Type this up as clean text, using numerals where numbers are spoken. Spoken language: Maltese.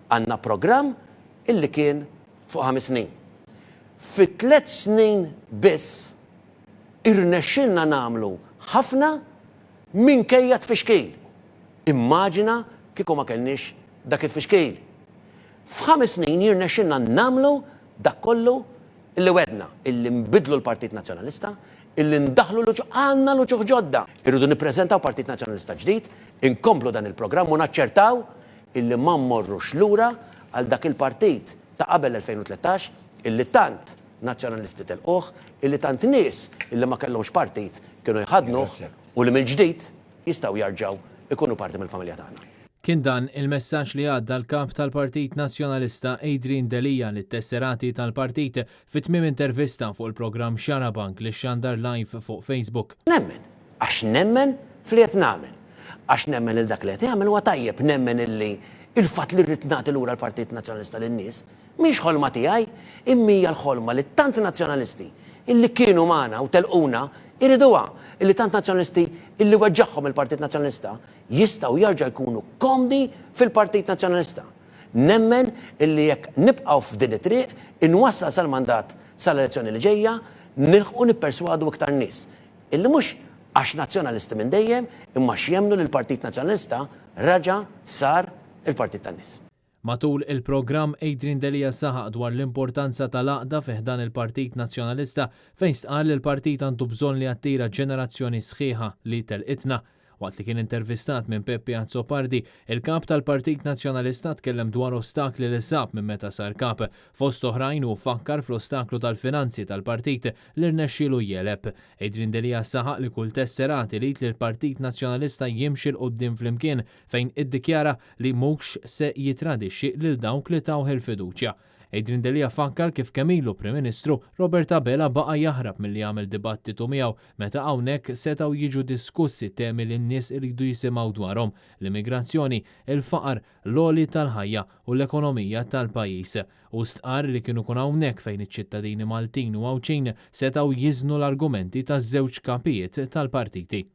Għandna programm illi kien fuq ħames snin. Fi tlett snin biss irnexxielna nagħmlu ħafna minkejja tfixkil. Immaġina kieku ma kellniex dak it-tfixkil. F'ħames snin jirnexxilna nagħmlu dak kollu illi wegħdna, illi nbiddlu l-Partit Nazzjonalista, illi ndaħħlu l-uċuħ, għandna l-uċuħ ġodda. Irridu nippreżentaw Partit Nazzjonalista ġdid, inkomplu dan il-programm u naċċertaw illi ma mmorrux lura għal dak il-partit ta' qabel 2013 illi tant Nazzjonalisti telquh, illi tant nies illi ma kellhomx partit kienu jħaddnuh u li mill-ġdid jistgħu jarġgħu jkunu parti mill-familja tagħna. Kien dan il-messaġġ li għadda l-Kap tal-Partit Nazzjonalista Adrian Delia lit-tesserati tal-partit fi tmiem intervista fuq il-programm Xarabank li xxandar live fuq Facebook. Nemmen. Għax nemmen f'li qed nagħmel. Għax nemmen li dak li qed jagħmel huwa tajjeb. Nemmen illi l-fatt li rrid nagħti lura l-Partit Nazzjonalista lin-nies mhix ħolma tiegħi imma hija l-ħolma li tant Nazzjonalisti illi kienu magħna u telquna jriduha. Illi tant Nazzjonalisti illi weġġagħhom il-Partit Nazzjonalista jistgħu jerġa' jkunu komdi fil-Partit Nazzjonalista. Nemmen illi jekk nibqgħu f'din it-triq, inwassal sal-mandat sal-elezzjoni li ġejja, nilħqu nipperswadu iktar nies illi mhux għax Nazzjonalisti minn dejjem imma għax jemmnu li l-Partit Nazzjonalista raġa' sar il-partit tan-nies. Matul il-programm, Adrian Delia saħaq dwar l-importanza tal-għaqda fi ħdan il-Partit Nazzjonalista fejn stqarr li l-partit għandu bżonn li jattira ġenerazzjoni sħiħa li telqitna. Waqt li kien intervistat minn Peppi Azzopardi, il-Kap tal-Partit Nazzjonalista tkellem dwar ostakli li sab minn meta sar Kap. Fost oħrajn hu fakkar fl-ostaklu tal-finanzi tal-partit li rnexxielu jegħleb. Adrian Delia saħaq li kull tesserat irid li l-Partit Nazzjonalista jimxi 'l quddiem flimkien fejn iddikjara li mhux se jittradixxi lil dawk li tawh il-fiduċja. Adrian Delia fakkar kif kemm ilu Prim Ministru, Robert Abela baqa' jaħrab milli jagħmel dibattitu miegħu meta hawnhekk setgħu jiġu diskussi temi li n-nies iridu jisimgħu dwarhom, l-immigrazzjoni, il-faqar, l-għoli tal-ħajja u l-ekonomija tal-pajjiż. Hu stqarr li kien ikun hawnhekk fejn iċ-ċittadini Maltin u Għawdxin setgħu jiżnu l-argumenti taż-żewġ kapijiet tal-partiti.